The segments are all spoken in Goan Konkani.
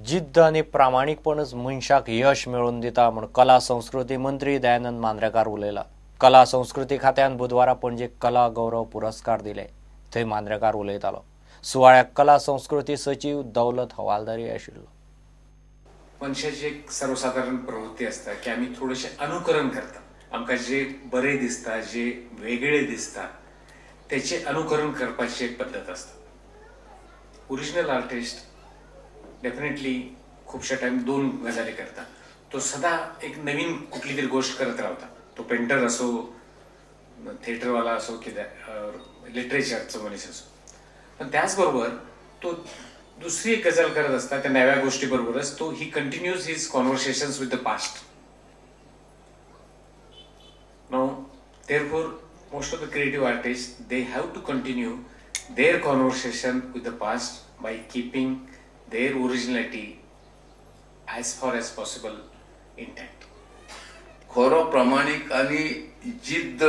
जिद्द आनी प्रामाणीकपणच मनशाक यश मेळोवन दिता म्हूण कला संस्कृती मंत्री दयानंद मांद्रेकार उलयला. कला संस्कृती खात्यान बुधवारा पणजे कला गौरव पुरस्कार दिले. थंय मांद्रेकार उलयतालो. सुवाळ्याक कला संस्कृती सचीव दौलत हवालदारी आशिल्लो. मनशाची एक सर्वसाधारण प्रवृत्ती आसता की आमी थोडेशें अनुकरण करता. आमकां जे बरें दिसता, जे वेगळे दिसता तेचें अनुकरण करपाची एक पद्दत आसता. ओरिजिनल आर्टिस्ट डेफिनेटली खुबशा टायम दोन गजाली करता. तो सदा एक नवीन कुठली तरी गोष्ट करत रावता. तो पेंटर असो, थिएटरवाला असो, कितें लिटरेचरचो मनीस असो, पण त्याचबरोबर तो दुसरी एक गजाल करत असता. त्या नव्या गोष्टी बरोबरच तो he continues his conversations with the past. Now therefore most of the creative artist they have to continue their conversation with the past by keeping their originality as far as possible intact. खरो प्रामाणीक आनी जिद्द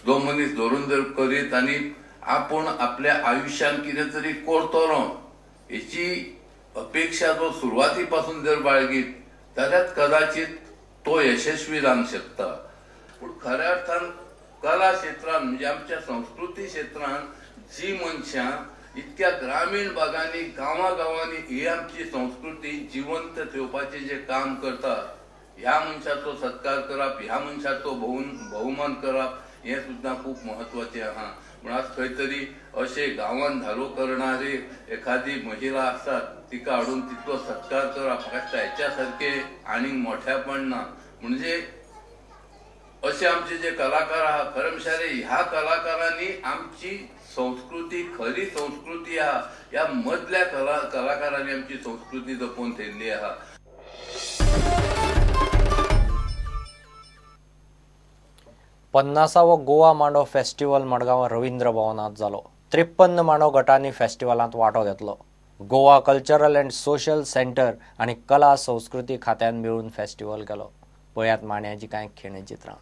जो मनीस धरून जर करीत आनी आपूण आपल्या आयुष्यान कितें तरी करतलो हेची अपेक्षा जो सुरवाती पासून जर बाळगीत जाल्यार कदाचित तो यशस्वी जावंक शकता. पूण खऱ्या अर्थान कला क्षेत्रान म्हणजे आमच्या संस्कृती क्षेत्रान जी मनशां इतक्या ग्रामीण भागांनी गांवा गांवांनी ही आमची संस्कृती जिवंत ठेवपाचें जे काम करता ह्या मनशाचो सत्कार करप, ह्या मनशाचो बहुमान करप हें सुद्दां खूब म्हत्वाचें आहा. म्हण आज खंय तरी अशें गांवान धालो करणारी एखादी महिला आसात तिका हाडून तितलो सत्कार करप म्हाका दिसता हेच्या सारकें आनीक मोठेपण ना. म्हणजे अशे आमचे जे कलाकार आहा खरें म्हणल्यार ह्या कलाकारांनी आमची संस्कृती, खरी संस्कृती आहा ह्या मदल्या कलाकारांनी आमची संस्कृती जपून ठेवली आहा. 50वो गोवा मांडो फेस्टिवल मडगांव रवींद्र भवनांत जालो. 53 मांडो गटांनी फेस्टिवलांत वांटो घेतलो. Goa cultural and social centre आनी कला संस्कृती खात्यान मेळून फेस्टिवल केलो. पळयात मांड्याची कांय खेळणी चित्रां.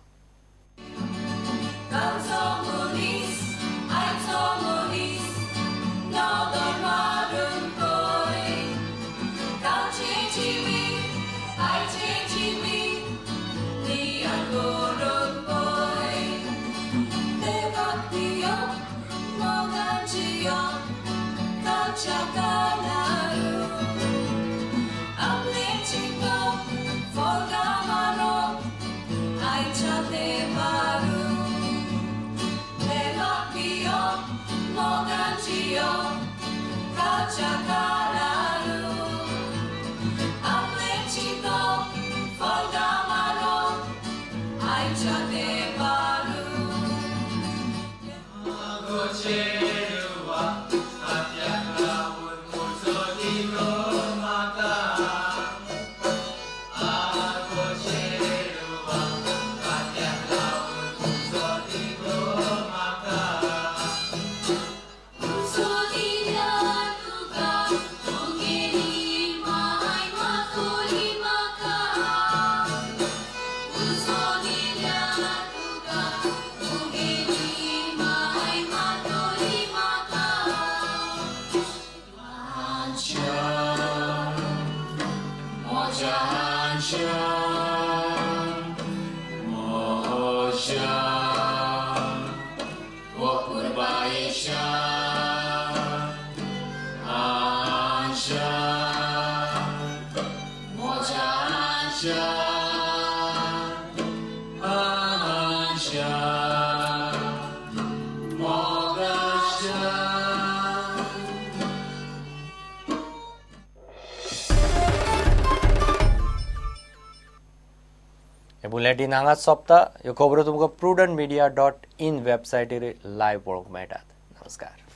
बुलेटीन हांगाच सोंपता. ह्यो खबरो तुमकां prudentmedia.in वेबसायटीर लायव्ह पळोवंक मेळटात. नमस्कार.